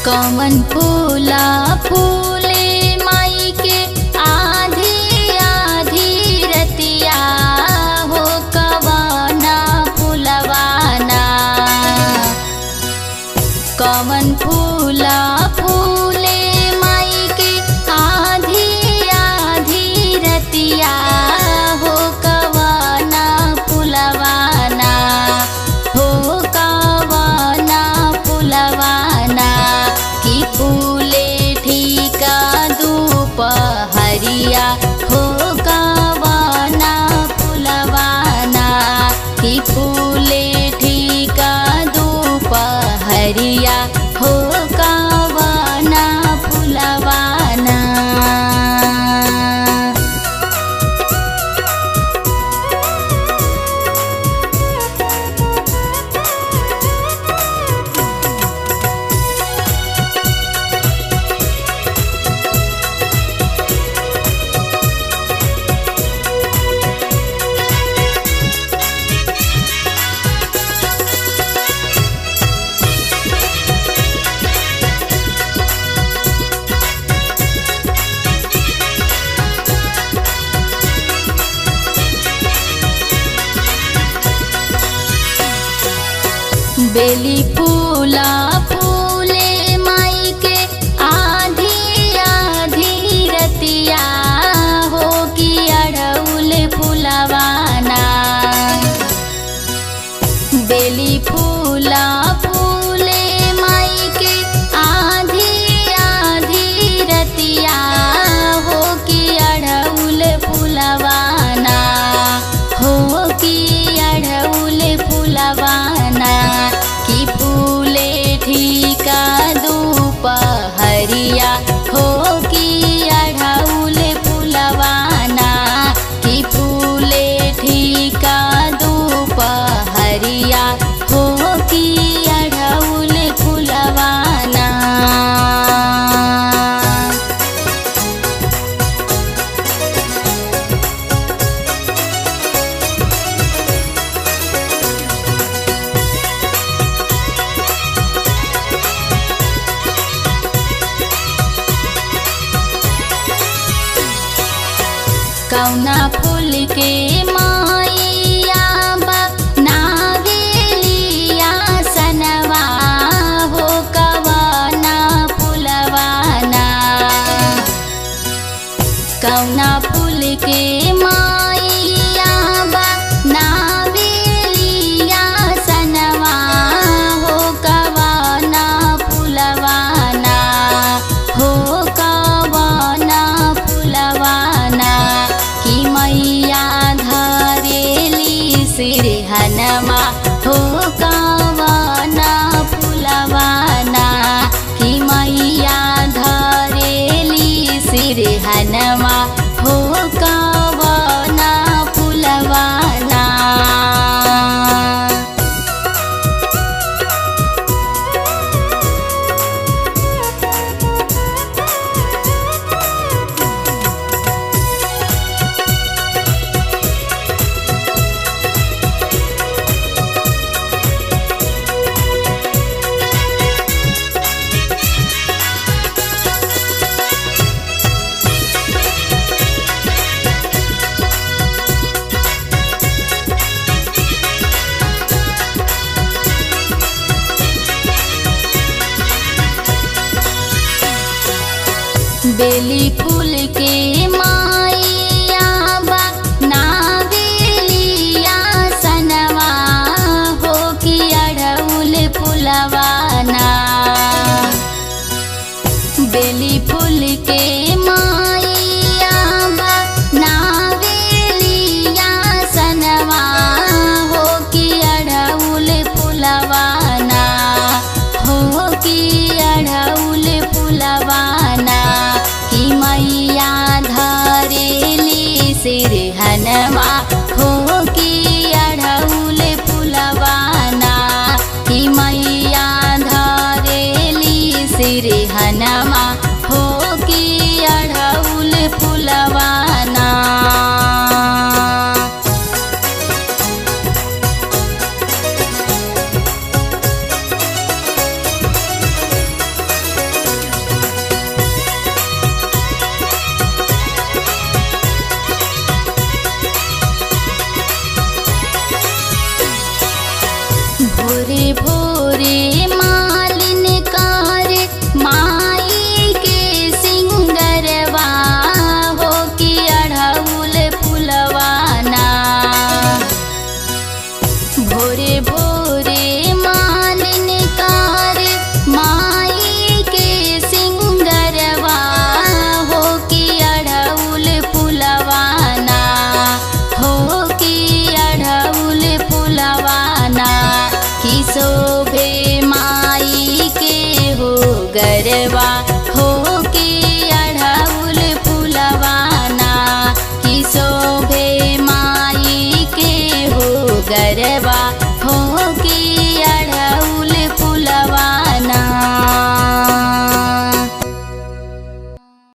कवन फूला फूले माई के आधी आधी रतिया हो कवना फुलवाना। कवन फूला फूले माई के आधी आधी रतिया हो कवना फुलवाना, हो कवना फुलवाना। कि फूले ठीका दुपहरिया हो कवना फुलवाना। कि फूले ठीका दुपहरिया हो कवना फुलवाना। बेली फूला फूले माई के आधी आधी रतिया हो कि अड़उल फुलवाना। बेली फूला फूले माई के आधी आधी रतिया हो कि अड़उल फुलवाना, हो कि अड़उल फुलवाना। कि फूले ठीका दुपहरिया हो कि अड़उल फुलवाना। कि फूले ठीका दुपहरिया हो कि अड़उल फुलवाना। कौना फूल के माइया बनावेलिया सनवा हो कवना फुलवाना। कौना फूल के माइया बनावेलिया सनवा हो कवना फुलवाना, हो कवना फुलवाना। कि मैया धरेली सिरहनमा हो कवना फुलवाना। कि मैया धरेली सिरहनमा हो कवना फुलवाना। बेली फूल के माइया बनावेलिया सनवा हो कि अड़उल फुलवाना। बेली फूल के माइया बनावेलिया सनवा हो कि अड़उल फुलवाना, हो कि अड़उल फुलवाना। कि मैया भोरे भोरे मालिन कार माई के सिंगरवा हो कि अढ़ौल फुलवाना। भोरे भोरे मालिन कार माई के सिंगरवा हो कि अढ़ौल फुलवाना, हो कि अढ़ौल फुलवाना। कि शोभे माई के हो गरबा